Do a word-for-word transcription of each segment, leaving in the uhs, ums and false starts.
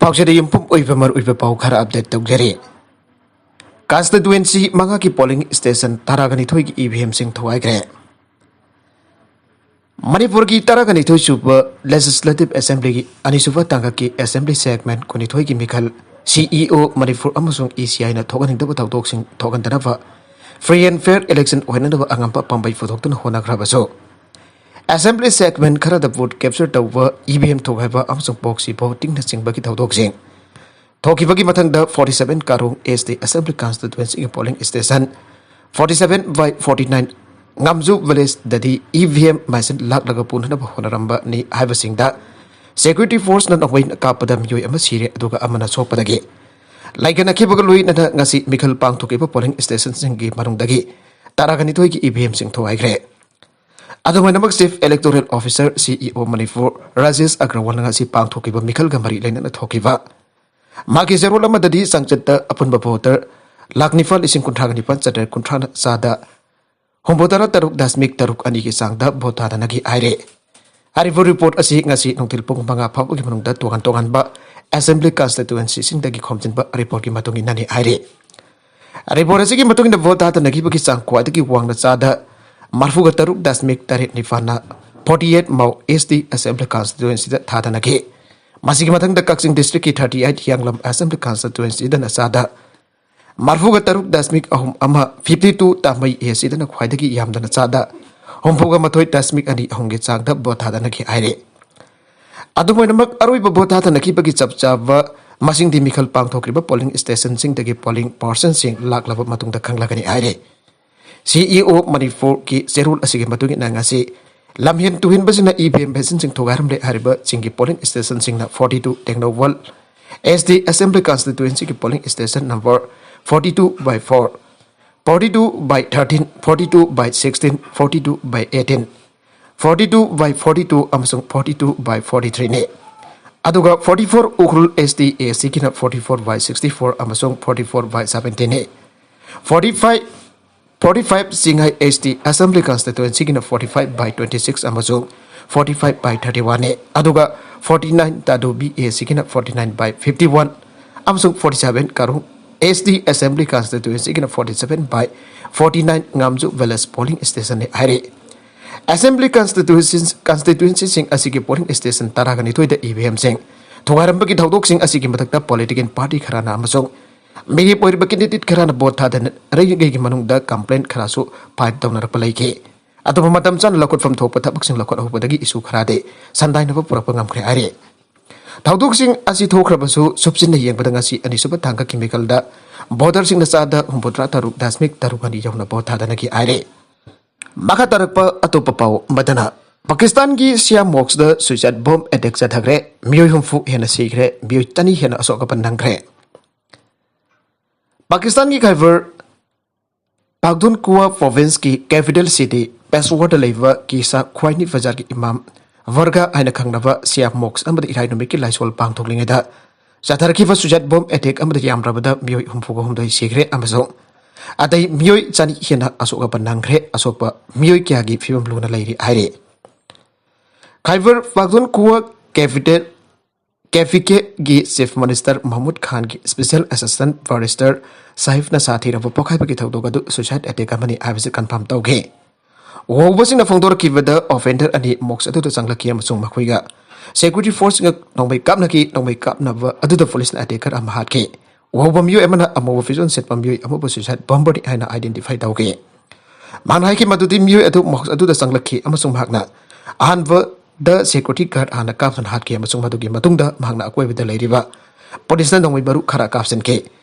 ꯄꯥꯎꯆꯦꯗ ꯌꯨꯝꯐꯝ ꯑꯣꯏꯕ ꯃꯔꯨꯑꯣꯏꯕ ꯄꯥꯎ ꯈꯔ ꯑꯞꯗꯦꯠ ꯇꯧꯖꯔꯤ꯫ ꯀꯟꯁꯇꯤꯇ꯭ꯋꯦꯟꯁꯤ ꯃꯉꯥꯒꯤ ꯄꯣꯂꯤꯡ ꯁ꯭ꯇꯦꯁꯟ ꯇꯔꯥꯒ ꯅꯤꯊꯣꯏꯒꯤ ꯏ ꯚꯤ ꯑꯦꯝꯁꯤꯡ ꯊꯨꯒꯥꯏꯈ꯭ꯔꯦ꯫ ꯃꯅꯤꯄꯨꯔꯒꯤ ꯇꯔꯥꯒ ꯅꯤꯊꯣꯏ ꯁꯨꯕ ꯂꯦꯖꯤꯁꯂꯦꯇꯤꯚ ꯑꯦꯁꯦꯝꯕ꯭ꯂꯤꯒꯤ ꯑꯅꯤꯁꯨꯕ ꯇꯥꯡꯀꯛꯀꯤ ꯑꯦꯁꯦꯝꯕ꯭ꯂꯤ ꯁꯦꯒꯃꯦꯟ ꯀꯨꯟꯅꯤꯊꯣꯏꯒꯤ ꯃꯤꯈꯜ ꯁꯤ ꯏ ꯑꯣ ꯃꯅꯤꯄꯨꯔ ꯑꯃꯁꯨꯡ ꯏ ꯁꯤ ꯑꯥꯏꯅ ꯊꯣꯛꯍꯟꯅꯤꯡꯗꯕ ꯊꯧꯗꯣꯛꯁꯤꯡ ꯊꯣꯛꯍꯟꯗꯅꯕ free and fair election ꯑꯣꯏꯍꯟꯅꯕ ꯑꯉꯝꯕ ꯄꯥꯝꯕꯩ ꯄꯨꯊꯣꯛꯇꯨꯅ ꯍꯣꯠꯅꯈ꯭ꯔꯕꯁꯨ, ꯑꯦꯁꯦꯝꯕ꯭ꯂꯤ ꯁꯦꯒꯃꯦꯟ ꯈꯔꯗ ꯚꯣꯠ ꯀꯦꯞꯆꯔ ꯇꯧꯕ, ꯏ ꯚꯤ ꯑꯦꯝ ꯊꯨꯒꯥꯏꯕ ꯑꯃꯁꯨꯡ ꯄ꯭ꯔꯣꯛꯁꯤ ꯚꯣꯇꯤꯡꯅꯆꯤꯡꯕꯒꯤ ꯊꯧꯗꯣꯛꯁꯤꯡ ꯊꯣꯛꯈꯤꯕꯒꯤ ꯃꯊꯪꯗ forty seven ꯀꯥꯔꯣꯡ ꯑꯦꯁ ꯇꯤ ꯑꯦꯁꯦꯝꯕ꯭ꯂꯤ ꯀꯟꯁꯇꯤꯇ꯭ꯋꯦꯟꯁꯤꯒꯤ polling station forty seven by forty nine ꯉꯥꯝꯖꯨ ꯚꯤꯂꯦꯖꯇꯗꯤ ꯏ ꯚꯤ ꯑꯦꯝ ꯃꯦꯁꯤꯟ ꯂꯥꯛꯂꯒ ꯄꯨꯅꯅꯕ ꯍꯣꯠꯅꯔꯝꯕꯅꯤ ꯍꯥꯏꯕꯁꯤꯡꯗ ꯁꯦꯀ꯭ꯌꯨꯔꯤꯇꯤ ꯐꯣꯔꯁꯅ ꯅꯣꯡꯃꯩꯅ ꯀꯥꯞꯄꯗ ꯃꯤꯑꯣꯏ ꯑꯃ ꯁꯤꯔꯦ, ꯑꯗꯨꯒ ꯑꯃꯅ ꯁꯣꯛꯄꯗꯒꯤ ꯂꯩꯈꯠꯅꯈꯤꯕꯒ ꯂꯣꯏꯅꯅ ꯉꯁꯤ ꯃꯤꯈꯜ ꯄꯥꯡꯊꯣꯛꯈꯤꯕ ꯄꯣꯂꯤꯡ ꯁ꯭ꯇꯦꯁꯟꯁꯤꯡꯒꯤ ꯃꯅꯨꯡꯗꯒꯤ ꯇꯔꯥꯒ ꯅꯤꯊꯣꯏꯒꯤ ꯏ ꯚꯤ ꯑꯦꯝꯁꯤꯡ ꯊꯨꯒꯥꯏꯈ꯭ꯔꯦ꯫ ꯑꯗꯨꯃꯥꯏꯅꯃꯛ chief electoral officer C E O Manipur Rajesh ꯑꯒ꯭ꯔꯋꯥꯜꯅ ꯉꯁꯤ ꯄꯥꯡꯊꯣꯛꯈꯤꯕ ꯃꯤꯈꯜꯒ ꯃꯔꯤ ꯂꯩꯅꯅ ꯊꯣꯛꯈꯤꯕ ꯃꯥꯒꯤ ꯆꯦꯔꯣꯜ ꯑꯃꯗꯗꯤ ꯆꯥꯡꯆꯠꯇ ꯑꯄꯨꯟꯕ ꯚꯣꯇꯔ ꯂꯥꯈ ꯅꯤꯄꯥꯜ ꯂꯤꯁꯤꯡ ꯀꯨꯟꯊ꯭ꯔꯥꯒ ꯅꯤꯄꯥꯜ ꯆꯥꯇ꯭ꯔꯦꯠ ꯀꯨꯟꯊ꯭ꯔꯥꯅ ꯆꯥꯗ ꯍꯨꯝꯐꯨꯇꯔꯥ ꯇꯔꯨꯛ ꯗꯁꯃꯤꯛ ꯇꯔꯨꯛ ꯑꯅꯤꯒꯤ ꯆꯥꯡꯗ ꯚꯣꯠ ꯊꯥꯗꯅꯈꯤ ꯍꯥꯏꯔꯦ꯫ ꯍꯥꯏꯔꯤꯕ ꯔꯤꯄꯣꯔꯠ ꯑꯁꯤ ꯉꯁꯤ ꯅꯨꯡꯊꯤꯜ ꯄꯨꯡ ꯃꯉꯥ ꯐꯥꯎꯕꯒꯤ ꯃꯅꯨꯡꯗ ꯇꯣꯉꯥꯟ ꯇꯣꯉꯥꯟꯕ ꯑꯦꯁꯦꯝꯕ꯭ꯂꯤ ꯀꯟꯁꯇꯤꯇ꯭ꯋꯦꯟꯁꯤꯁꯤꯡꯗꯒꯤ ꯈꯣꯝꯖꯤꯟꯕ ꯔꯤꯄꯣꯔꯠꯀꯤ ꯃꯇꯨꯡ ꯏꯟꯅꯅꯤ ꯍꯥꯏꯔꯤ꯫ ꯔꯤꯄꯣꯔꯠ ꯑꯁꯤꯒꯤ ꯃꯇꯨꯡ ꯏꯟꯅ ꯚꯣꯠ ꯊꯥꯗꯅꯈꯤꯕꯒꯤ ꯆꯥꯡ ꯈ꯭ꯋꯥꯏꯗꯒꯤ ꯋꯥꯡꯅ ꯆꯥꯗ ꯃꯔꯤꯐꯨꯒ ꯇꯔꯨꯛ ꯗꯁꯃꯤꯛ ꯇꯔꯦꯠ ꯅꯤꯄꯥꯜꯅ forty eight ꯃꯥꯎ ꯑꯦꯁ ꯇꯤ ꯑꯦꯁꯦꯝꯕ꯭ꯂꯤ ꯀꯟꯁꯇꯤꯇ꯭ꯋꯦꯟꯁꯤꯗ ꯊꯥꯗꯅꯈꯤ꯫ ꯃꯁꯤꯒꯤ ꯃꯊꯪꯗ ꯀꯛꯆꯤꯡ ꯗꯤꯁꯇ꯭ꯔꯤꯛꯀꯤ thirty eight ꯍꯤꯌꯥꯡꯂꯝ ꯑꯦꯁꯦꯝꯕ꯭ꯂꯤ ꯀꯟꯁꯇꯤꯇ꯭ꯋꯦꯟꯁꯤꯗꯅ ꯆꯥꯗ ꯃꯔꯤꯐꯨꯒ ꯇꯔꯨꯛ ꯗꯁꯃꯤꯛ ꯑꯍꯨꯝ ꯑꯃ, fifty two ꯇꯥꯃꯩ ꯑꯦ ꯁꯤꯗꯅ ꯈ꯭ꯋꯥꯏꯗꯒꯤ ꯌꯥꯝꯗꯅ ꯆꯥꯗ ꯍꯨꯝꯐꯨꯒ ꯃꯥꯊꯣꯏ ꯗꯁꯃꯤꯛ ꯑꯅꯤ ꯑꯍꯨꯝꯒꯤ ꯆꯥꯡꯗ ꯚꯣꯠ ꯊꯥꯗꯅꯈꯤ ꯍꯥꯏꯔꯤ꯫ ꯑꯗꯨꯝ ꯑꯣꯏꯅꯃꯛ, ꯑꯔꯣꯏꯕ ꯚꯣꯠ ꯊꯥꯗꯅꯈꯤꯕꯒꯤ ꯆꯞ ꯆꯥꯕ ꯃꯁꯤꯡꯗꯤ ꯃꯤꯈꯜ ꯄꯥꯡꯊꯣꯛꯈ꯭ꯔꯤꯕ ꯄꯣꯂꯤꯡ ꯁ꯭ꯇꯦꯁꯟꯁꯤꯡꯗꯒꯤ ꯄꯣꯂꯤꯡ ꯄꯥꯔꯁꯟꯁꯤꯡ ꯂꯥꯛꯂꯕ ꯃꯇꯨꯡꯗ ꯈꯪꯂꯒꯅꯤ ꯍꯥꯏꯔꯤ꯫ ꯁꯤ ꯏ ꯑꯣ ꯃꯅꯤꯄꯨꯔꯒꯤ ꯆꯦꯔꯣꯜ ꯑꯁꯤꯒꯤ ꯃꯇꯨꯡ ꯏꯟꯅ ꯉꯁꯤ ꯂꯝꯍꯦꯟ ꯇꯨꯍꯦꯟꯕꯁꯤꯡꯅ ꯏ ꯚꯤ ꯑꯦꯝ ꯃꯦꯁꯤꯟꯁꯤꯡ ꯊꯨꯒꯥꯏꯔꯝꯂꯦ ꯍꯥꯏꯔꯤꯕ ꯆꯤꯡꯒꯤ ꯄꯣꯂꯤꯡ ꯁ꯭ꯇꯦꯁꯟꯁꯤꯡꯅ forty two ꯇꯦꯡꯅꯧꯄꯜ ꯑꯦꯁ ꯇꯤ ꯑꯦꯁꯦꯝꯕ꯭ꯂꯤ ꯀꯟꯁꯇꯤꯇ꯭ꯋꯦꯟꯁꯤꯒꯤ polling station number forty two by four, forty two by thirteen, forty two by sixteen, forty two by eighteen, forty two by forty two ꯑꯃꯁꯨꯡ forty two by forty three ꯅꯤ꯫ ꯑꯗꯨꯒ forty four ꯎꯈ꯭ꯔꯨꯜ S T A ꯁꯤꯒꯤꯅ forty four by sixty four ꯑꯃꯁꯨꯡ forty four by seventeen ꯅꯤ꯫ Forty five, forty five ꯆꯤꯡꯉꯥꯏ S T assembly ꯀꯟꯁꯇꯤꯇ꯭ꯋꯦꯟꯁꯤꯒꯤꯅ forty five by twenty six ꯑꯃꯁꯨꯡ forty five by thirty one ꯅꯤ꯫ ꯑꯗꯨꯒ forty nine ꯇꯥꯗꯨ B A C ꯒꯤꯅ forty nine by fifty one, ꯑꯃꯁꯨꯡ forty seven ꯀꯥꯔꯨꯡ S T Assembly Constituency ꯒꯤꯅ forty seven by forty nine ꯉꯥꯝꯖꯨ Village Polling Station ꯅꯤ ꯍꯥꯏꯔꯤ꯫ Assembly Constituency, Constituency ꯁꯤꯡ ꯑꯁꯤꯒꯤ polling station ꯇꯔꯥꯒ ꯅꯤꯊꯣꯏꯗ E V M ꯁꯤꯡ ꯊꯨꯒꯥꯏꯔꯝꯕꯒꯤ ꯊꯧꯗꯣꯛꯁꯤꯡ ꯑꯁꯤꯒꯤ ꯃꯊꯛꯇ political party ꯈꯔꯅ ꯑꯃꯁꯨꯡ ꯃꯤꯔꯦꯞ ꯑꯣꯏꯔꯤꯕ candidate ꯈꯔꯅ vote ꯊꯥꯗꯅꯔꯤꯉꯩꯒꯤ ꯃꯅꯨꯡꯗ complaint ꯈꯔꯁꯨ file ꯇꯧꯅꯔꯛꯄ ꯂꯩꯈꯤ꯫ ꯑꯗꯨꯕꯨ ꯃꯇꯝ ꯆꯥꯅ ꯂꯧꯈꯠꯐꯝ ꯊꯣꯛꯄ ꯊꯕꯛꯁꯤꯡ ꯂꯧꯈꯠꯍꯧꯕꯗꯒꯤ issue ꯈꯔꯗꯤ ꯁꯟꯗꯥꯏꯅꯕ ꯄꯨꯔꯛꯄ ꯉꯝꯈ꯭ꯔꯦ ꯍꯥꯏꯔꯤ꯫ ꯊꯧꯗꯣꯛꯁꯤꯡ ꯑꯁꯤ ꯊꯣꯛꯈ꯭ꯔꯕꯁꯨ, ꯁꯨꯞꯆꯤꯟꯅ ꯌꯦꯡꯕꯗ ꯉꯁꯤ ꯑꯅꯤꯁꯨꯕ ꯊꯥꯡꯒ ꯈꯤꯃꯤꯀꯜꯗ voterꯁꯤꯡꯅ ꯆꯥꯗ ꯍꯨꯝꯐꯨꯇꯔꯥ ꯇꯔꯨꯛ ꯗꯁꯃꯤꯛ ꯇꯔꯨꯛ ꯑꯅꯤ ꯌꯧꯅ vote ꯊꯥꯗꯅꯈꯤ ꯍꯥꯏꯔꯤ꯫ ꯃꯈꯥ ꯇꯥꯔꯛꯄ ꯑꯇꯣꯞꯄ ꯄꯥꯎ ꯑꯃꯗꯅ, ꯄꯥꯀꯤꯁꯇꯥꯟꯒꯤ ꯁꯤꯌꯥ ꯃꯣꯛꯁꯇ suicide bomb attack ꯆꯠꯊꯈ꯭ꯔꯦ, ꯃꯤꯑꯣꯏ ꯍꯨꯝꯐꯨ ꯍꯦꯟꯅ ꯁꯤꯈ꯭ꯔꯦ, ꯃꯤꯑꯣꯏ ꯆꯅꯤ ꯍꯦꯟꯅ ꯑꯁꯣꯛ ꯑꯄꯟ ꯅꯪꯈ꯭ꯔꯦ꯫ ꯄꯥꯀꯤꯁꯇꯥꯟꯒꯤ ꯈꯥꯏꯕꯔ ꯄꯥꯈꯇꯨꯟꯈ꯭ꯋꯥ provinceꯀꯤ capital city ꯄꯦꯁꯋꯥꯔꯗ ꯂꯩꯕ ꯀꯤꯁꯥ ꯈ꯭ꯋꯥꯏꯅꯤ ꯕꯖꯥꯔꯒꯤ ꯏꯃꯥꯝ ꯋꯔꯒꯥ ꯍꯥꯏꯅ ꯈꯪꯅꯕ ꯁꯤꯌꯥ ꯃꯣꯛꯁ ꯑꯃꯗ ꯏꯔꯥꯏ ꯅꯨꯃꯤꯠꯀꯤ ꯂꯥꯏꯁꯣꯜ ꯄꯥꯡꯊꯣꯛꯂꯤꯉꯩꯗ ꯆꯠꯊꯔꯛꯈꯤꯕ suicide bomb attack ꯑꯃꯗ ꯌꯥꯝꯗ꯭ꯔꯕꯗ ꯃꯤꯑꯣꯏ ꯍꯨꯝꯐꯨꯒ ꯍꯨꯝꯗꯣꯏ ꯁꯤꯈ꯭ꯔꯦ ꯑꯃꯁꯨꯡ ꯑꯇꯩ ꯃꯤꯑꯣꯏ ꯆꯅꯤ ꯍꯦꯟꯅ ꯑꯁꯣꯛ ꯑꯄꯟ ꯅꯪꯈ꯭ꯔꯦ꯫ ꯑꯁꯣꯛꯄ ꯃꯤꯑꯣꯏ ꯀꯌꯥꯒꯤ ꯐꯤꯕꯝ ꯂꯨꯅ ꯂꯩꯔꯤ ꯍꯥꯏꯔꯤ꯫ ꯈꯥꯏꯕꯔ ꯄꯥꯈꯇꯨꯟꯈ꯭ꯋꯥ capital, K P ꯀꯦꯒꯤ Chief Minister ꯃꯍꯃꯨꯗ ꯈꯥꯟꯒꯤ special assistant barrister ꯁꯥꯍꯤꯕꯅ ꯁꯥ ꯊꯤꯔꯕ ꯄꯣꯛꯈꯥꯏꯕꯒꯤ ꯊꯧꯗꯣꯛ ꯑꯗꯨ suicide attack ꯑꯃꯅꯤ ꯍꯥꯏꯕꯁꯤ confirm ꯇꯧꯈꯤ꯫ ꯎꯍꯧꯕꯁꯤꯡꯅ ꯐꯣꯡꯗꯣꯔꯛꯈꯤꯕꯗ offender ꯑꯅꯤ ꯃꯣꯛꯁ ꯑꯗꯨꯗ ꯆꯪꯂꯛꯈꯤ ꯑꯃꯁꯨꯡ ꯃꯈꯣꯏꯒ security forceꯁꯤꯡꯒ ꯅꯣꯡꯃꯩ ꯀꯥꯞꯅꯈꯤ꯫ ꯅꯣꯡꯃꯩ ꯀꯥꯞꯅꯕ ꯑꯗꯨꯗ ꯄꯨꯂꯤꯁꯅ attacker ꯑꯃ ꯍꯥꯠꯈꯤ꯫ ꯎꯍꯧꯕ ꯃꯤꯑꯣꯏ ꯑꯃꯅ ꯑꯃꯨꯕ ꯐꯤꯖꯣꯜ ꯁꯦꯠꯄ ꯃꯤꯑꯣꯏ ꯑꯃꯕꯨ suicide bomberꯅꯤ ꯍꯥꯏꯅ identify ꯇꯧꯈꯤ꯫ ꯃꯍꯥꯛꯅ ꯍꯥꯏꯈꯤ ꯃꯗꯨꯗꯤ ꯃꯤꯑꯣꯏ ꯑꯗꯨ ꯃꯣꯛꯁ ꯑꯗꯨꯗ ꯆꯪꯂꯛꯈꯤ ꯑꯃꯁꯨꯡ ꯃꯍꯥꯛꯅ ꯑꯍꯥꯟꯕꯗ security guard ꯍꯥꯟꯅ ꯀꯥꯞꯇꯨꯅ ꯍꯥꯠꯈꯤ ꯑꯃꯁꯨꯡ ꯃꯗꯨꯒꯤ ꯃꯇꯨꯡꯗ ꯃꯍꯥꯛꯅ ꯑꯀꯣꯏꯕꯗ ꯂꯩꯔꯤꯕ ꯄꯨꯂꯤꯁꯅ ꯅꯣꯡꯃꯩ ꯃꯔꯨ ꯈꯔ ꯀꯥꯞꯁꯤꯟꯈꯤ꯫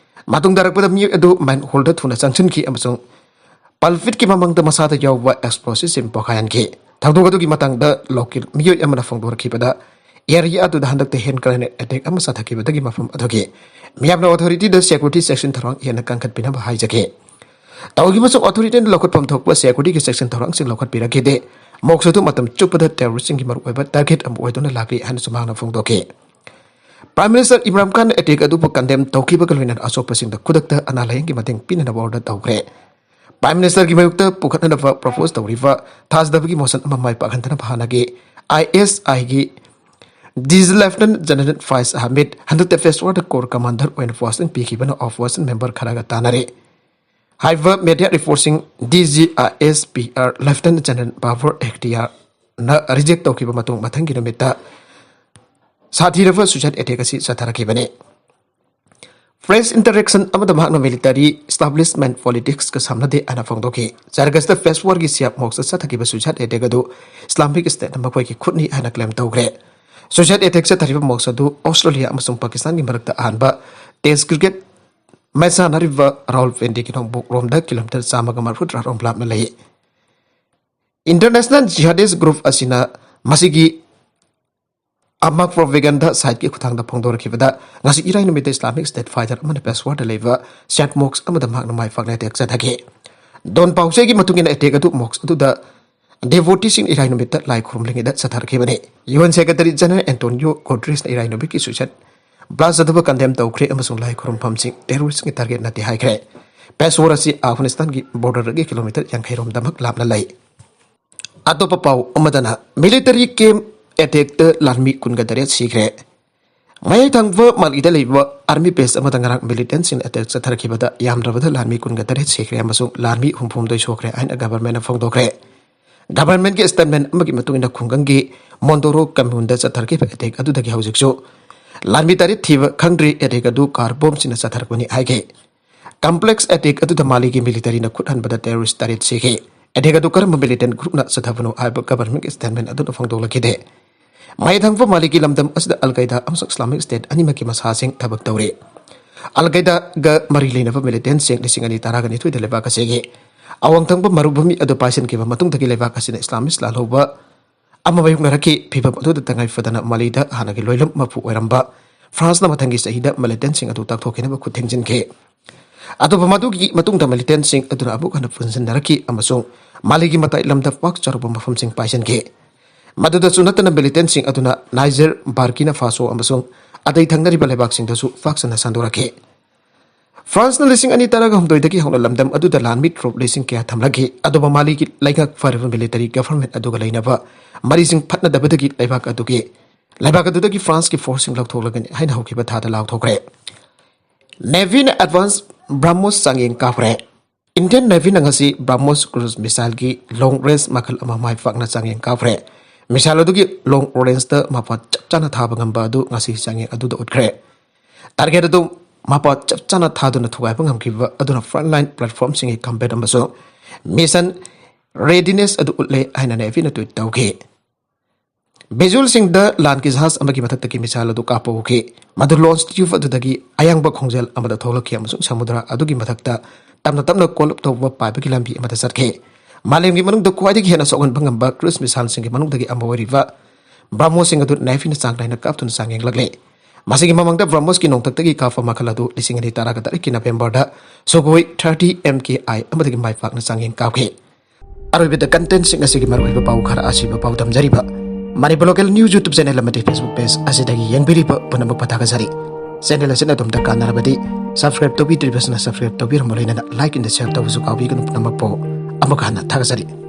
ꯃꯇꯨꯡ ꯇꯥꯔꯛꯄꯗ ꯃꯤꯑꯣꯏ ꯑꯗꯨ manholeꯗ ꯊꯨꯅ ꯆꯪꯁꯤꯟꯈꯤ ꯑꯃꯁꯨꯡ pulpitꯀꯤ ꯃꯃꯥꯡꯗ ꯃꯁꯥꯗ ꯌꯥꯎꯕ explosiveꯁꯤꯡ ꯄꯣꯈꯥꯏꯍꯟꯈꯤ꯫ ꯊꯧꯗꯣꯛ ꯑꯗꯨꯒꯤ ꯃꯇꯥꯡꯗ local ꯃꯤꯑꯣꯏ ꯑꯃꯅ ꯐꯣꯡꯗꯣꯔꯛꯈꯤꯕꯗ, area ꯑꯗꯨꯗ ꯍꯟꯗꯛꯇ hand grenade attack ꯑꯃ ꯆꯠꯊꯈꯤꯕꯗꯒꯤ ꯃꯐꯝ ꯑꯗꯨꯒꯤ ꯃꯤꯌꯥꯝꯅ authorityꯗ security section ꯊꯧꯔꯥꯡ ꯍꯦꯟꯅ ꯀꯟꯈꯠꯄꯤꯅꯕ ꯍꯥꯏꯖꯈꯤ꯫ ꯇꯧꯈꯤꯕꯁꯨ authorityꯅ ꯂꯧꯈꯠꯐꯝ ꯊꯣꯛꯄ securityꯒꯤ section ꯊꯧꯔꯥꯡꯁꯤꯡ ꯂꯧꯈꯠꯄꯤꯔꯛꯈꯤꯗꯦ꯫ ꯃꯣꯛꯁ ꯑꯗꯨ ꯃꯇꯝ ꯆꯨꯞꯄꯗ terroristꯁꯤꯡꯒꯤ ꯃꯔꯨꯑꯣꯏꯕ target ꯑꯃ ꯑꯣꯏꯗꯨꯅ ꯂꯥꯛꯂꯤ ꯍꯥꯏꯅꯁꯨ ꯃꯍꯥꯛꯅ ꯐꯣꯡꯗꯣꯛꯈꯤ꯫ Prime Minister ꯏꯝꯔꯥꯟ ꯈꯥꯟꯅ attack ꯑꯗꯨꯕꯨ condemn ꯇꯧꯈꯤꯕꯒ ꯂꯣꯏꯅꯅ ꯑꯁꯣꯛꯄꯁꯤꯡꯗ ꯈꯨꯗꯛꯇ ꯑꯅꯥ ꯂꯥꯌꯦꯡꯒꯤ ꯃꯇꯦꯡ ꯄꯤꯅꯅꯕ order ꯇꯧꯈ꯭ꯔꯦ꯫ Prime Ministerꯒꯤ ꯃꯥꯌꯣꯛꯇ ꯄꯨꯈꯠꯅꯅꯕ propose ꯇꯧꯔꯤꯕ ꯊꯥꯖꯗꯕꯒꯤ motion ꯑꯃ ꯃꯥꯏ ꯄꯥꯛꯍꯟꯗꯅꯕ ꯍꯥꯟꯅꯒꯤ ꯑꯥꯏ ꯑꯦꯁ ꯑꯥꯏꯒꯤ D G ꯂꯦꯐꯇꯤꯅꯦꯟ general Faiz Ahmed ꯍꯟꯗꯛꯇ ꯄꯦꯁꯋꯥꯔꯗ ꯀꯣꯔ ꯀꯃꯥꯟꯗꯔ ꯑꯣꯏꯅ ꯄꯣꯁꯇꯤꯡ ꯄꯤꯈꯤꯕꯅ ꯑꯣꯄꯣꯖꯤꯁꯟ ꯃꯦꯝꯕꯔ ꯈꯔꯒ ꯇꯥꯟꯅꯔꯦ꯫ ꯍꯥꯏꯔꯤꯕ ꯃꯦꯗꯤꯌꯥ ꯔꯤꯄꯣꯔꯠꯁꯤꯡ D G I S P R lieutenant general Babar ꯑꯦꯈꯇꯤꯌꯥꯔꯅ ꯔꯤꯖꯦꯛ ꯇꯧꯈꯤꯕ ꯃꯇꯨꯡ ꯃꯊꯪꯒꯤ ꯅꯨꯃꯤꯠꯇ ꯁꯥꯊꯤꯔꯕ ꯁꯨꯏꯁꯥꯏꯗ ꯑꯦꯇꯦꯛ ꯑꯁꯤ ꯆꯠꯊꯔꯛꯈꯤꯕꯅꯤ꯫ ꯄ꯭ꯔꯦꯁ ꯏꯟꯇꯔꯦꯛꯁꯟ ꯑꯃꯗ ꯃꯍꯥꯛꯅ ꯃꯤꯂꯤꯇꯔꯤ ꯏꯁꯇꯥꯕ꯭ꯂꯤꯁꯃꯦꯟ ꯄꯣꯂꯤꯇꯤꯛꯁꯀ ꯁꯝꯅꯗꯦ ꯍꯥꯏꯅ ꯐꯣꯡꯗꯣꯛꯈꯤ꯫ ꯆꯔꯒꯁꯇ ꯄꯦꯁꯋꯥꯔꯒꯤ ꯁꯤꯌꯥꯞ ꯃꯣꯛꯁꯇ ꯆꯠꯊꯈꯤꯕ ꯁꯨꯏꯁꯥꯏꯗ ꯑꯦꯇꯦꯛ ꯑꯗꯨ ꯏꯁꯂꯥꯃꯤꯛ ꯏꯁꯇꯦꯠꯅ ꯃꯈꯣꯏꯒꯤ ꯈꯨꯠꯅꯤ ꯍꯥꯏꯅ ꯀ꯭ꯂꯦꯝ ꯇꯧꯈ꯭ꯔꯦ꯫ ꯁꯨꯏꯁꯥꯏꯗ ꯑꯦꯇꯦꯛ ꯆꯠꯊꯔꯤꯕ ꯃꯣꯛꯁ ꯑꯗꯨ ꯑꯣꯁꯇ꯭ꯔꯦꯂꯤꯌꯥ ꯑꯃꯁꯨꯡ ꯄꯥꯀꯤꯁꯇꯥꯟꯒꯤ ꯃꯔꯛꯇ ꯑꯍꯥꯟꯕ ꯇꯦꯁ ꯀ꯭ꯔꯤꯀꯦꯠ ꯃꯦꯆ ꯁꯥꯟꯅꯔꯤꯕ ꯔꯥꯍꯨꯜ ꯄꯦꯟꯗꯤꯒꯤ ꯅꯣꯡꯄꯣꯛ ꯔꯣꯝꯗ ꯀꯤꯂꯣꯃꯤꯇꯔ ꯆꯥꯝꯃꯒ ꯃꯔꯤꯐꯨꯇꯔꯥ ꯔꯣꯝ ꯂꯥꯞꯅ ꯂꯩ꯫ ꯏꯟꯇꯔꯅꯦꯁꯅꯦꯜ ꯖꯤꯍꯥꯗꯤꯁ ꯒ꯭ꯔꯨꯞ ꯑꯁꯤꯅ ꯃꯁꯤꯒꯤ ꯑꯃ ꯄ꯭ꯔꯣꯄꯦꯒꯟꯗꯥ ꯁꯥꯏꯠꯀꯤ ꯈꯨꯠꯊꯥꯡꯗ ꯐꯣꯡꯗꯣꯔꯛꯈꯤꯕꯗ, ꯉꯁꯤ ꯏꯔꯥꯏ ꯅꯨꯃꯤꯠꯇ ꯏꯁꯂꯥꯃꯤꯛ ꯁ꯭ꯇꯦꯠ ꯐꯥꯏꯇꯔ ꯑꯃꯅ ꯄꯦꯁꯋꯥꯔꯗ ꯂꯩꯕ ꯁꯦꯟꯠ ꯃꯣꯛꯁ ꯑꯃꯗ ꯃꯍꯥꯛꯅ ꯃꯥꯏ ꯄꯥꯛꯅ ꯑꯦꯇꯦꯛ ꯆꯠꯊꯈꯤ꯫ ꯗꯣꯟ ꯄꯥꯎꯆꯦꯒꯤ ꯃꯇꯨꯡ ꯏꯟꯅ, ꯑꯦꯇꯦꯛ ꯑꯗꯨ ꯃꯣꯛꯁ ꯑꯗꯨꯗ ꯗꯦꯚꯣꯇꯤꯁꯤꯡ ꯏꯔꯥꯏ ꯅꯨꯃꯤꯠꯇ ꯂꯥꯏ ꯈꯨꯔꯨꯝꯂꯤꯉꯩꯗ ꯆꯠꯊꯔꯛꯈꯤꯕꯅꯤ꯫ U N secretary general Antonio ꯒꯨꯇꯦꯔꯦꯁꯅ ꯏꯔꯥꯏ ꯅꯨꯃꯤꯠꯀꯤ ꯁꯨꯏꯁꯥꯏꯗ ꯕ꯭ꯂꯥꯁ ꯆꯠꯊꯕ ꯀꯟꯗꯦꯝ ꯇꯧꯈ꯭ꯔꯦ ꯑꯃꯁꯨꯡ ꯂꯥꯏ ꯈꯨꯔꯨꯝꯐꯝꯁꯤꯡ ꯇꯦꯔꯣꯔꯤꯁ꯭ꯠꯀꯤ ꯇꯥꯔꯒꯦꯠ ꯅꯠꯇꯦ ꯍꯥꯏꯈ꯭ꯔꯦ꯫ ꯄꯦꯁꯋꯥꯔ ꯑꯁꯤ ꯑꯐꯒꯥꯅꯤꯁꯇꯥꯟꯒꯤ ꯕꯣꯔꯗꯔꯗꯒꯤ ꯀꯤꯂꯣꯃꯤꯇꯔ ꯌꯥꯡꯈꯩ ꯔꯣꯝꯗꯃꯛ ꯂꯥꯞꯅ ꯂꯩ꯫ ꯑꯇꯣꯞꯄ ꯄꯥꯎ ꯑꯃꯗꯅ, ꯃꯤꯂꯤꯇꯔꯤ ꯀꯦꯝꯞ ꯑꯦꯇꯦꯛꯇ ꯂꯥꯟꯃꯤ ꯀꯨꯟꯒ ꯇꯔꯦꯠ ꯁꯤꯈ꯭ꯔꯦ꯫ ꯃꯌꯥꯏ ꯊꯪꯕ ꯃꯥꯂꯤꯗ ꯂꯩꯕ ꯑꯥꯔꯃꯤ ꯕꯦꯁ ꯑꯃꯗ ꯉꯔꯥꯡ ꯃꯤꯂꯤꯇꯦꯟꯁꯤꯡꯅ ꯑꯦꯇꯦꯛ ꯆꯠꯊꯔꯛꯈꯤꯕꯗ ꯌꯥꯝꯗ꯭ꯔꯕꯗ ꯂꯥꯟꯃꯤ ꯀꯨꯟꯒ ꯇꯔꯦꯠ ꯁꯤꯈ꯭ꯔꯦ ꯑꯃꯁꯨꯡ ꯂꯥꯟꯃꯤ ꯍꯨꯝꯐꯨ ꯍꯨꯝꯗꯣꯏ ꯁꯣꯛꯈ꯭ꯔꯦ ꯍꯥꯏꯅ ꯒꯚꯔꯟꯃꯦꯟꯠꯅ ꯐꯣꯡꯗꯣꯛꯈ꯭ꯔꯦ꯫ ꯒꯚꯔꯟꯃꯦꯟꯠꯀꯤ ꯁ꯭ꯇꯦꯠꯃꯦꯟꯠ ꯑꯃꯒꯤ ꯃꯇꯨꯡ ꯏꯟꯅ, ꯈꯨꯡꯒꯪꯒꯤ ꯃꯣꯟꯗꯣꯔꯣ ꯀꯝꯃ꯭ꯌꯨꯟꯗ ꯆꯠꯊꯔꯛꯈꯤꯕ ꯑꯦꯇꯦꯛ ꯑꯗꯨꯗꯒꯤ ꯍꯧꯖꯤꯛꯁꯨ ꯂꯥꯟꯃꯤ ꯇꯔꯦꯠ ꯊꯤꯕ ꯈꯪꯗ꯭ꯔꯤ꯫ ꯑꯦꯇꯦꯛ ꯑꯗꯨ ꯀꯥꯔ ꯕꯣꯝꯁꯤꯡꯅ ꯆꯠꯊꯔꯛꯄꯅꯤ ꯍꯥꯏꯈꯤ꯫ ꯀꯝꯄ꯭ꯂꯦꯛꯁ ꯑꯦꯇꯦꯛ ꯑꯗꯨꯗ ꯃꯥꯂꯤꯒꯤ ꯃꯤꯂꯤꯇꯔꯤꯅ ꯈꯨꯠ ꯍꯟꯕꯗ ꯇꯦꯔꯣꯔꯤꯁ꯭ꯠ ꯇꯔꯦꯠ ꯁꯤꯈꯤ꯫ ꯑꯦꯇꯦꯛ ꯑꯗꯨ ꯀꯔꯝꯕ ꯃꯤꯂꯤꯇꯦꯟꯠ ꯒ꯭ꯔꯨꯞꯅ ꯆꯠꯊꯕꯅꯣ ꯍꯥꯏꯕ ꯒꯚꯔꯟꯃꯦꯟꯠꯀꯤ ꯁ꯭ꯇꯦꯠꯃꯦꯟꯠ ꯑꯗꯨꯅ ꯐꯣꯡꯗꯣꯛꯂꯛꯈꯤꯗꯦ꯫ ꯃꯌꯥꯏ ꯊꯪꯕ ꯃꯥꯂꯤꯒꯤ ꯂꯝꯗꯝ ꯑꯁꯤꯗ ꯑꯜ ꯀꯥꯏꯗꯥ ꯑꯃꯁꯨꯡ ꯏꯁꯂꯥꯃꯤꯛ ꯁ꯭ꯇꯦꯠ ꯑꯅꯤꯃꯛꯀꯤ ꯃꯁꯥꯁꯤꯡ ꯊꯕꯛ ꯇꯧꯔꯤ꯫ ꯑꯜ ꯀꯥꯏꯗꯥꯒ ꯃꯔꯤ ꯂꯩꯅꯕ ꯃꯤꯂꯤꯇꯦꯟꯠꯁꯤꯡ ꯂꯤꯁꯤꯡ ꯑꯅꯤ ꯇꯔꯥꯒ ꯅꯤꯊꯣꯏꯗ ꯂꯩꯕꯥꯛ ꯑꯁꯤꯒꯤ ꯑꯋꯥꯡ ꯊꯪꯕ ꯃꯔꯨꯚꯨꯃꯤ ꯑꯗꯨ ꯄꯥꯏꯁꯤꯟꯈꯤꯕ ꯃꯇꯨꯡꯗꯒꯤ ꯂꯩꯕꯥꯛ ꯑꯁꯤꯅ ꯏꯁꯂꯥꯃꯤꯁ꯭ꯠ ꯂꯥꯜꯍꯧꯕ ꯑꯃ ꯃꯥꯌꯣꯛꯅꯔꯛꯈꯤ꯫ ꯐꯤꯚꯝ ꯑꯗꯨꯗ ꯇꯉꯥꯏ ꯐꯗꯅ ꯃꯥꯂꯤꯗ ꯍꯥꯟꯅꯒꯤ ꯂꯣꯏꯂꯝ ꯃꯄꯨ ꯑꯣꯏꯔꯝꯕ ꯐ꯭ꯔꯥꯟꯁꯅ ꯃꯊꯪꯒꯤ ꯆꯍꯤꯗ ꯃꯤꯂꯤꯇꯦꯟꯠꯁꯤꯡ ꯑꯗꯨ ꯇꯥꯛꯊꯣꯛꯈꯤꯅꯕ ꯈꯨꯠ ꯊꯤꯡꯖꯤꯟꯈꯤ꯫ ꯑꯗꯨꯕꯨ ꯃꯗꯨꯒꯤ ꯃꯇꯨꯡꯗ ꯃꯤꯂꯤꯇꯦꯟꯠꯁꯤꯡ ꯑꯗꯨꯅ ꯑꯃꯨꯛ ꯍꯟꯅ ꯄꯨꯟꯁꯤꯟꯅꯔꯛꯈꯤ ꯑꯃꯁꯨꯡ ꯃꯥꯂꯤꯒꯤ ꯃꯇꯥꯏ ꯂꯝꯗ ꯄꯥꯛ ꯆꯥꯎꯔꯕ ꯃꯐꯝꯁꯤꯡ ꯄꯥꯏꯁꯤꯟꯈꯤ꯫ ꯃꯗꯨꯗꯁꯨ ꯅꯠꯇꯅ, ꯃꯤꯂꯤꯇꯦꯟꯠꯁꯤꯡ ꯑꯗꯨꯅ ꯅꯥꯏꯖꯔ, ꯕꯥꯔꯀꯤꯅꯥ ꯐꯥꯁꯣ ꯑꯃꯁꯨꯡ ꯑꯇꯩ ꯊꯪꯅꯔꯤꯕ ꯂꯩꯕꯥꯛꯁꯤꯡꯗꯁꯨ ꯄꯥꯛ ꯁꯟꯅ ꯁꯟꯗꯣꯔꯛꯈꯤ꯫ ꯐ꯭ꯔꯥꯟꯁꯅ ꯂꯤꯁꯤꯡ ꯑꯅꯤ ꯇꯔꯥꯒ ꯍꯨꯝꯗꯣꯏꯗꯒꯤ ꯍꯧꯅ ꯂꯝꯗꯝ ꯑꯗꯨꯗ ꯂꯥꯟꯃꯤ ꯇ꯭ꯔꯣꯞ ꯂꯤꯁꯤꯡ ꯀꯌꯥ ꯊꯝꯂꯛꯈꯤ꯫ ꯑꯗꯨꯕꯨ ꯃꯥꯂꯤꯒꯤ ꯂꯩꯉꯥꯛ ꯐꯔꯤꯕ ꯃꯤꯂꯤꯇꯔꯤ ꯒꯚꯔꯟꯃꯦꯟꯠ ꯑꯗꯨꯒ ꯂꯩꯅꯕ ꯃꯔꯤꯁꯤꯡ ꯐꯠꯅꯗꯕꯗꯒꯤ ꯂꯩꯕꯥꯛ ꯑꯗꯨꯒꯤ, ꯂꯩꯕꯥꯛ ꯑꯗꯨꯗꯒꯤ ꯐ꯭ꯔꯥꯟꯁꯀꯤ ꯐꯣꯔꯁꯁꯤꯡ ꯂꯧꯊꯣꯛꯂꯒꯅꯤ ꯍꯥꯏꯅ ꯍꯧꯈꯤꯕ ꯊꯥꯗ ꯂꯥꯎꯊꯣꯛꯈ꯭ꯔꯦ꯫ ꯅꯦꯚꯤꯅ ꯑꯦꯗꯚꯥꯟꯁ ꯕ꯭ꯔꯥꯍꯃꯣꯁ ꯆꯥꯡꯌꯦꯡ ꯀꯥꯞꯈ꯭ꯔꯦ꯫ ꯏꯟꯗꯤꯌꯟ ꯅꯦꯚꯤꯅ ꯉꯁꯤ ꯕ꯭ꯔꯥꯍꯃꯣꯁ ꯀ꯭ꯔꯨꯖ ꯃꯤꯁꯥꯏꯜꯒꯤ ꯂꯣꯡ ꯔꯦꯟꯖ ꯃꯈꯜ ꯑꯃ ꯃꯥꯏ ꯄꯥꯛꯅ ꯆꯥꯡꯌꯦꯡ ꯀꯥꯞꯈ꯭ꯔꯦ꯫ ꯃꯤꯁꯥꯏꯜ ꯑꯗꯨꯒꯤ ꯂꯣꯡ ꯔꯦꯟꯖꯇ ꯃꯄꯥ ꯆꯞ ꯆꯥꯅ ꯊꯥꯕ ꯉꯝꯕ ꯑꯗꯨ ꯉꯁꯤ ꯆꯥꯡꯌꯦꯡ ꯑꯗꯨꯗ ꯎꯠꯈ꯭ꯔꯦ꯫ ꯇꯥꯔꯒꯦꯠ ꯑꯗꯨ ꯃꯄꯥ ꯆꯞ ꯆꯥꯅ ꯊꯥꯗꯨꯅ ꯊꯨꯒꯥꯏꯕ ꯉꯝꯈꯤꯕ ꯑꯗꯨꯅ ꯐ꯭ꯔꯟꯠ ꯂꯥꯏꯟ ꯄ꯭ꯂꯦꯠꯐꯣꯔꯝꯁꯤꯡꯒꯤ ꯀꯝꯕꯦꯠ ꯑꯃꯁꯨꯡ ꯃꯤꯁꯟ ꯔꯦꯗꯤꯅꯦꯁ ꯑꯗꯨ ꯎꯠꯂꯦ ꯍꯥꯏꯅ ꯅꯦꯚꯤꯅ ꯇ꯭ꯋꯤꯠ ꯇꯧꯈꯤ꯫ ꯚꯤꯖꯨꯑꯦꯜꯁꯤꯡꯗ ꯂꯥꯟꯒꯤ ꯖꯍꯥꯖ ꯑꯃꯒꯤ ꯃꯊꯛꯇꯒꯤ ꯃꯤꯁꯥꯏꯜ ꯑꯗꯨ ꯀꯥꯞꯄ ꯎꯈꯤ꯫ ꯃꯗꯨ ꯂꯣꯟꯆ ꯇ꯭ꯌꯨꯕ ꯑꯗꯨꯗꯒꯤ ꯑꯌꯥꯡꯕ ꯈꯣꯡꯖꯦꯜ ꯑꯃꯗ ꯊꯣꯛꯂꯛꯈꯤ ꯑꯃꯁꯨꯡ ꯁꯃꯨꯗ꯭ꯔ ꯑꯗꯨꯒꯤ ꯃꯊꯛꯇ ꯇꯞꯅ ꯇꯞꯅ ꯀꯣꯜꯂꯞ ꯇꯧꯕ ꯄꯥꯏꯕꯒꯤ ꯂꯝꯕꯤ ꯑꯃꯗ ꯆꯠꯈꯤ꯫ ꯃꯥꯂꯦꯝꯒꯤ ꯃꯅꯨꯡꯗ ꯈ꯭ꯋꯥꯏꯗꯒꯤ ꯍꯦꯟꯅ ꯁꯣꯛꯍꯟꯕ ꯉꯝꯕ ꯀ꯭ꯔꯨꯖ ꯃꯤꯁꯥꯏꯜꯁꯤꯡꯒꯤ ꯃꯅꯨꯡꯗꯒꯤ ꯑꯃ ꯑꯣꯏꯔꯤꯕ ꯕ꯭ꯔꯥꯍꯃꯣꯁꯁꯤꯡ ꯑꯗꯨ ꯅꯦꯚꯤꯅ ꯆꯥꯡ ꯅꯥꯏꯅ ꯀꯥꯞꯇꯨꯅ ꯆꯥꯡꯌꯦꯡꯂꯛꯂꯤ꯫ ꯃꯁꯤꯒꯤ ꯃꯃꯥꯡꯗ ꯕ꯭ꯔꯥꯍꯃꯣꯁꯀꯤ ꯅꯣꯡꯊꯛꯇꯒꯤ ꯀꯥꯞꯄ ꯃꯈꯜ ꯑꯗꯨ ꯂꯤꯁꯤꯡ ꯑꯅꯤ ꯇꯔꯥꯒ ꯇꯔꯦꯠꯀꯤ ꯅꯕꯦꯝꯕꯔꯗ ꯁꯨꯈꯣꯏ ꯊꯥꯔꯇꯤ ꯑꯦꯝ ꯀꯦ ꯑꯥꯏ ꯑꯃꯗꯒꯤ ꯃꯥꯏ ꯄꯥꯛꯅ ꯆꯥꯡꯌꯦꯡ ꯀꯥꯞꯈꯤ꯫ ꯑꯔꯣꯏꯕꯗ ꯀꯟꯇꯦꯟꯁꯤꯡ ꯑꯁꯤꯒꯤ ꯃꯔꯨꯑꯣꯏꯕ ꯄꯥꯎ ꯈꯔ ꯑꯁꯤꯕ ꯄꯥꯎ ꯇꯝꯖꯔꯤꯕ ꯃꯅꯤ ꯕ꯭ꯂꯣꯒꯦꯜ ꯅ꯭ꯌꯨꯁ YouTube ꯆꯦꯅꯦꯜ ꯑꯃꯗꯤ Facebook ꯄꯦꯖ ꯑꯁꯤꯗꯒꯤ ꯌꯦꯡꯕꯤꯔꯤꯕ ꯄꯨꯝꯅꯃꯛꯄꯨ ꯊꯥꯒꯠꯆꯔꯤ꯫ ꯆꯦꯅꯦꯜ ꯑꯁꯤꯅ ꯑꯗꯣꯝꯗ ꯀꯥꯟꯅꯔꯕꯗꯤ ꯁꯕꯁꯀ꯭ꯔꯥꯏꯕ ꯇꯧꯕꯤꯗ꯭ꯔꯤꯕꯁꯤꯅ ꯁꯕꯁꯀ꯭ꯔꯥꯏꯕ ꯇꯧꯕꯤꯔꯝꯕ ꯂꯣꯏꯅꯅ ꯂꯥꯏꯛ ꯑꯦꯟ ꯁꯤꯌꯔ ꯇꯧꯕꯁꯨ ꯀꯥꯎꯕꯤꯒꯅꯨ꯫ ꯄꯨꯝꯅꯃꯛꯄꯨ ꯑꯃꯨꯛ ꯍꯟꯅ ꯊꯥꯒꯠꯆꯔꯤ꯫